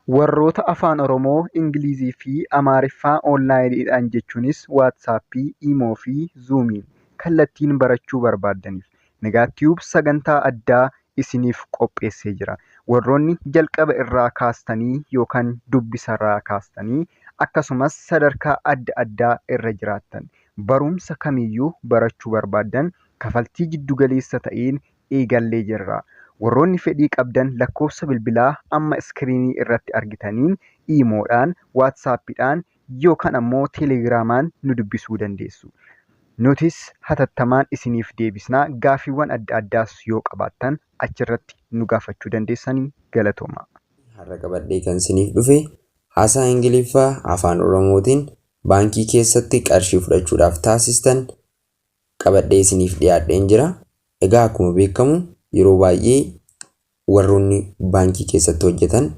Warroota Afaan Oromoo, Ingilizii fi Amaariffaa onlaayiniidhaan jechuunis Waatsaappii, Iimoo fi Zuumiin kallattiin barachuu barbaaddaniif Nagaatiyuub sagantaa addaa isiniif qopheessee jira. Warroonni jalqaba irraa kaastanii yookaan dubbisarraa kaastanii akkasumas sadarkaa adda addaa irra jiraattan barumsa kamiyyuu barachuu barbaaddan kafaltii giddugaleessa ta'een eegallee jirra. Warroonni fedhii qabdan lakkoofsa bilbilaa amma iskiriinii irratti argitaniin iimoodhaan, waatsaappiidhaan yookaan ammoo teelegiraamaan nu dubbisuu dandeessu. Nutis hatattamaan isiniif deebisnaa gaaffiiwwan adda addaas yoo qabaattan achirratti nu gaafachuu dandeessanii galatooma. Har'a qabadhee kan isiniif dhufe haasaa Ingiliffaa Afaan Oromootiin baankii keessatti qarshii fudhachuudhaaf taasistan qabadhee isiniif dhiyaadheen jira. Egaa akkuma beekamu yeroo baay'ee warroonni baankii keessatti hojjetan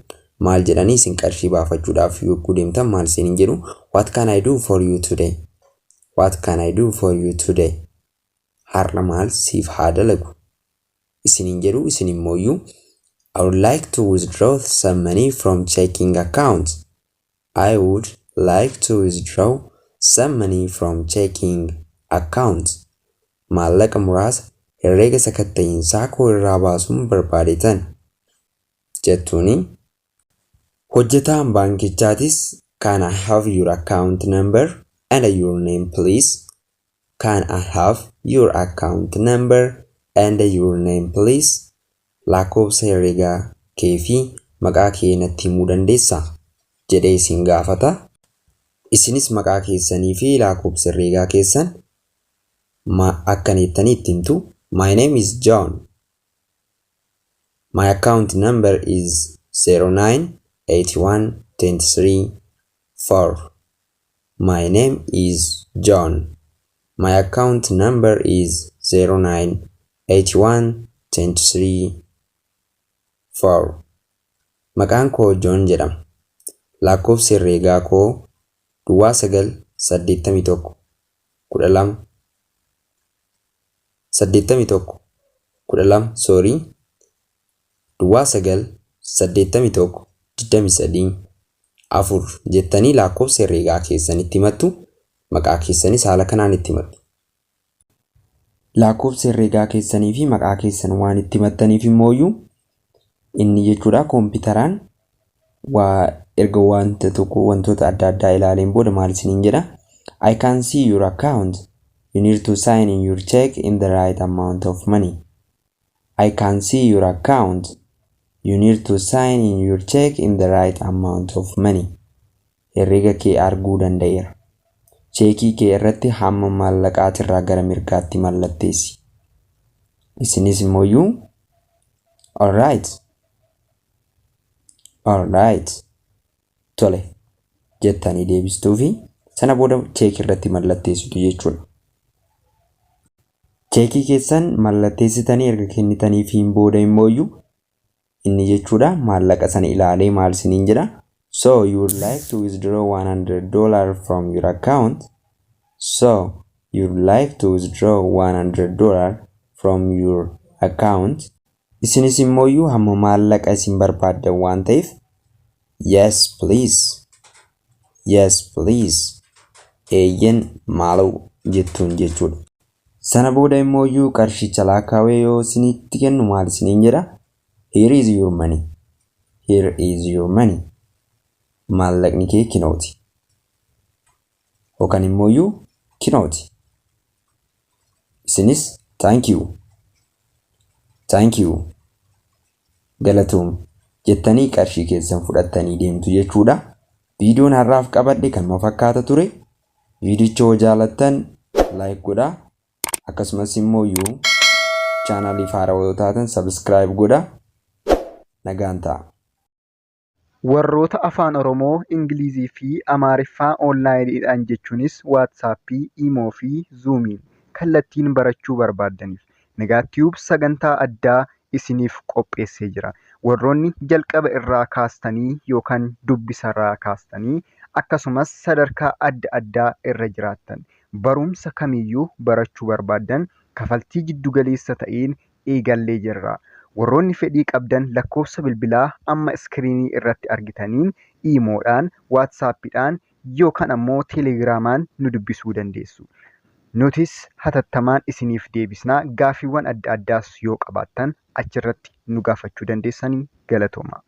maal jedhanii isin qarshii baafachuudhaaf yogguu deemtan maal isiniin jedhu? "What can I do for you today? What can I do for you today?" Har'a maal siif haa dalagu isiniin jedhu. Isin immooyyuu "I would like to withdraw some money from checking account. I would like to withdraw some money from checking account." Maallaqa muraasa herreega sakatta'iinsaa koo irraa baasuun barbaadetan jettuuni. Hojjetaan baankichaatis "Can I have your account number and your name, please? Can I have your account number and your name, please?" Lakkoofsa herreegaa kee fi maqaa kee natti himuu dandeessaa? Jedhee isin gaafata. Isinis maqaa keessanii fi lakkoofsa herreegaa keessan akkana jettanii itti himtu. "My name is John. My account number is 09 81 23 4. My name is John. My account number is 09 81 23 4." Maqaan koo John jedhama. Lakkoofsi herreegaa koo 09 81 12 81 12, sorry, 09 81 23 4 jettanii lakkoofsa herreegaa keessanitti himattu. Maqaa keessanis haala kanaan itti himattu. Lakkoofsa herreegaa keessanii fi maqaa keessan waan itti himattaniif immooyyuu inni jechuudha kompiitaraan waa erga wanta tokko wantoota adda addaa ilaaleen booda maal isiniin jedha? "I can see your account. You need to sign in your check in the right amount of money. I can see your account. You need to sign in your check in the right amount of money." Herreega kee arguu danda'eera. Cheekii kee irratti hamma maallaqaatirraa gara mirgaatti mallatteessi. Isinis immooyyuu "Alright. Alright. Tole" jettanii deebistuu fi sana booda cheekii irratti mallatteessitu jechuudha. Cheekii keessan mallatteessitanii erga kennitaniifiin booda immooyyuu inni jechuudha maallaqa sana ilaalee maal isiniin jedha? "So you would like to withdraw $100 from your account? So you would like to withdraw $100 from your account?" Isinis immooyyuu hamma maallaqa isin barbaaddan waan ta'eef "Yes, please. Yes, please." Eeyyen maaloo jettuun jechuudha. Sana booda immooyyuu qarshicha lakkaawee yoo isinitti kennu maal isiniin jedha? "Here is your money. Here is your money." Maallaqni kee kinooti. Yookaan immooyyuu kinooti. Isinis "Thank you. Thank you. Galatoom" jettanii qarshii keessan fudhattanii deemtu jechuudha. Viidiyoon har'aaf qabadhe kanuma fakkaata ture. Viidicha yoo jaalattan like godhaa. Akkasumas immoo chaanaalii haarawaa yoo taatan subscribe godhaa. Nagaan ta'a. Warroota Afaan Oromoo, Ingilizii fi Amaariffaa onlaayiniidhaan jechuunis Waatsaappii, Iimoo fi Zuumiin kallattiin barachuu barbaaddaniif Nagaatiyuub sagantaa addaa isiniif qopheessee jira. Warroonni jalqaba irraa kaastanii yookaan dubbisarraa kaastanii akkasumas sadarkaa adda addaa irra jiraattan barumsa kamiyyuu barachuu barbaaddan kafaltii giddugaleessa ta'een eegallee jirra. Warroonni fedhii qabdan lakkoofsa bilbilaa amma iskiriinii irratti argitaniin iimoodhaan, waatsaappiidhaan yookaan ammoo teelegiraamaan nu dubbisuu dandeessu. Nutis hatattamaan isiniif deebisnaa. Gaaffiiwwan adda addaas yoo qabaattan achirratti nu gaafachuu dandeessanii galatooma.